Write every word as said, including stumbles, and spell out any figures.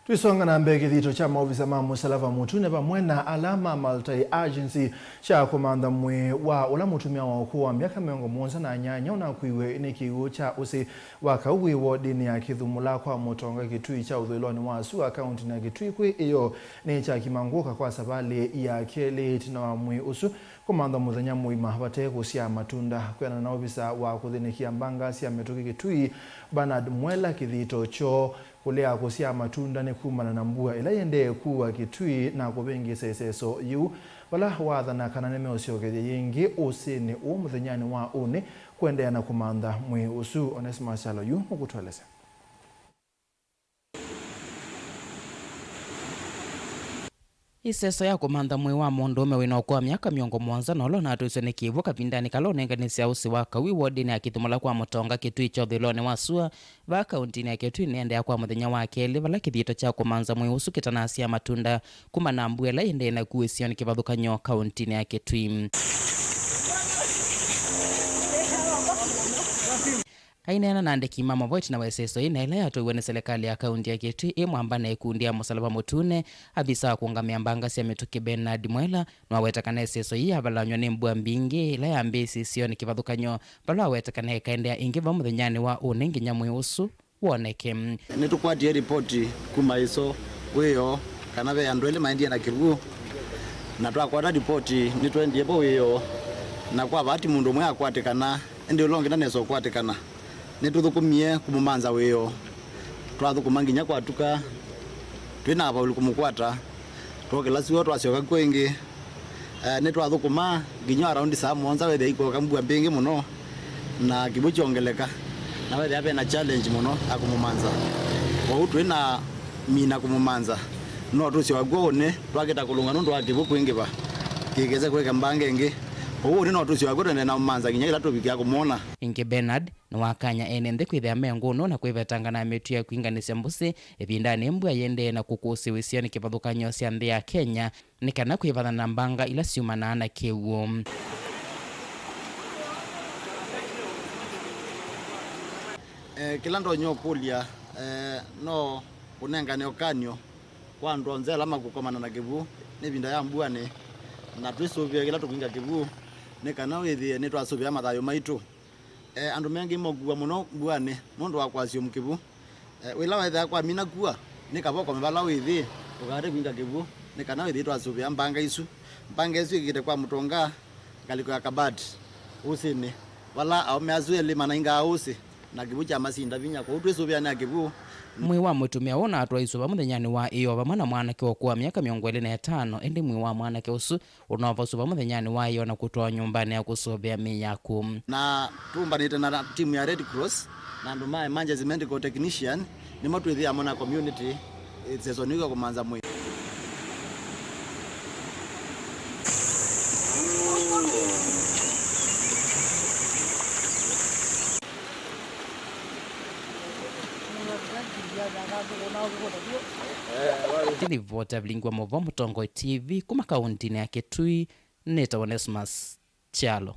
Tũisonga na mbee, kĩthito kya maovisa ma Mũsalaba Mũtune vamwe na ala ma multi-agency kya kũmantha mwĩĩ wa ũla mũtumĩa wa ũkũũ wa myaka mĩongo mũonza na nyanya ũnakuiwe nĩ kĩw'ũ kya ũsĩ wa kaũ wĩ wodinĩ ya Kĩthumũla kwa Mũtonga Kĩtui kya ũthũĩlonĩ wa sua kaũntĩnĩ ya Kĩtui kwĩ ĩyoo nĩ kyakima ngũka kwa savalĩ ya kelĩ ĩtina wa mwĩĩ ũsu kũmanthwa mũthenya mũima vate kũsyaa matunda. Kwĩanana na ovisa wa kũthĩnĩkĩa mbanga sya mĩtũkĩ Kĩtui, Bernard Mwela, kĩthito kyoo kũlea kũsyaa matunda nĩ kumana na mbua ĩla yĩendee kuwa Kĩtui na kũvĩngĩĩsa ĩseso yĩu, vala waathana kana nĩmeũsyokethya yĩngĩ ũsĩnĩ ũũ mũthenyanĩ wa ũnĩ kũendeea na kũmantha mwĩĩ ũsu. Onesmus Kyalo yu ũkũtũelesya. Ĩseso ya kũmantha mwĩĩ wa mũndũũme wĩ na ũkũũ wa myaka mĩongo mũonza na ũla ũnatwĩswe nĩ kĩw'ũ kavindanĩ kala ũnenganĩsya ũsĩ wa kaũ wodinĩ ya Kĩthumũla kwa Mũtonga Kĩtui kya ũthũĩlonĩ wa sua vaa kaũntĩnĩ ya Kĩtui nĩendeea kwa mũthenya wa kelĩ, vala kĩthito kya kũmantha mwĩĩ ũsu kĩtanasyaa matunda kuma na mbua ĩla yĩendee na kuwa ĩsionĩ kĩvathũkany'o kaũntĩnĩ ya Kĩtui. Aineena na andĩki ma mavoti na wa ĩseso ĩĩ na ĩla yatũiwe nĩ selekalĩ ya kaũntĩ ya Kĩtui ĩ mwamba na ĩkundi ya Mũsalaba Mũtune, avisa wa kũũngamĩa mbanga sya mĩtũkĩ Bernard Mwela nĩwaweta kana ĩseso ĩĩ yavalanywa nĩ mbua mbingĩ ĩla yambĩĩsye ĩsionĩ kĩvathũkany'o, vala waweta kana ĩkaendeea ĩngĩ vau mũthenyanĩ wa ũnĩ nginya mwĩĩ ũsu woneke. Nĩtũkwatie ripoti kuma ĩso wĩoo kana ve andũ elĩ maendie na kĩw'ũ, na twakwata ripoti nĩtwendie vo wĩoo, na kwa vaati mũndũ ũmwe akwatĩkana, ĩndĩ ũla ũngĩ ndanesa ũkwatĩkana. Nĩtũthũkũmie kũmũmanza wĩoo. Twathũkũma nginya kwatuka, twĩ na avaũli kũmũkwata. Twokĩla syũa twasyoka kw'o ĩngĩ. Eh, nĩtwathũkũma nginya around saa mũonza wethĩa ikoka mbua mbingĩ mũno, na kĩw'ũ kyongeleka, na wethĩa ve na challenge mũno ya kũmũmanza. Kwoou twĩ na mina kũmũmanza. No tũsyoka kw'o ũnĩ, twakĩta kũlũnga nũndũ wa kĩw'ũ kwingĩva, kĩkese kwĩka mbanga ĩngĩ. Kwoou ũnĩ no tũsyoka kw'o tũendee na kũmũmanza nginya ĩla tũvikĩa kũmwona. Ĩngĩ Bernard nĩwakany'a ene nthĩ kwĩthĩa me ngũnũ na kwĩvetanga na mĩtũ ya kwinganĩsya mbũsĩ ĩvindanĩ mbua yĩendee na kũkũsĩw'ĩsya nĩ kĩvathũkany'o sya nthĩ ya Kenya nĩ kana kwĩvathana na mbanga ila syumanaa na kĩw'ũ. Eh, kĩla ndonya ũkũlya, eh, no ũnengane ũkany'o kwa andũ onthe ala makũkomana na kĩw'ũ nĩ ĩvinda ya mbuanĩ, na twĩsũvĩe kĩla tũkwinga kĩw'ũ nĩ kana wĩthĩe nĩtwasũvĩa mathayũ maitũ. E, andũ maingĩ mokua mũno mbuanĩ nũndũ wa kũassume kĩw'ũ. E, wĩla wethĩa kwamina kua, nĩ kavokome vala wĩthĩ, ndũkate kwinga kĩw'ũ, nĩ kana wĩthĩ twasũvĩa mbanga isu. Mbanga isu ikĩte kwa mũtonga ngalĩko ya Kabat ũsĩnĩ, vala aũme asu elĩ manaingaa ũsĩ, na kĩw'ũ kyamasinda vinya, kwoou twĩsũvĩanĩa kĩw'ũ. Mwĩĩ wa mũtumĩa ũũ natwaisũva mũthenyanĩ wa ĩoo vamwe na mwanake wa ũkũũ wa myaka mĩongo ĩlĩ na ĩtano, ĩndĩ mwĩĩ wa mwanake ũsu ũnova ũsu vamwe mũthenyanĩ wa ĩoo na kũtwawa nyũmbanĩ ya kũsũvĩa mĩĩ ya akw'ũ. Na tũmbanĩte na timu ya Red Cross na andũ ma emergency medical technician, nĩmo twĩthĩamo na community, eh, season ĩyo ya kũmanza mwĩĩ. Nĩ livoti ya vilingi wa maũvoo Mũtongoi T V kuma kaũntĩnĩ ya Kitui, nĩtawa Onesmus Kyalo.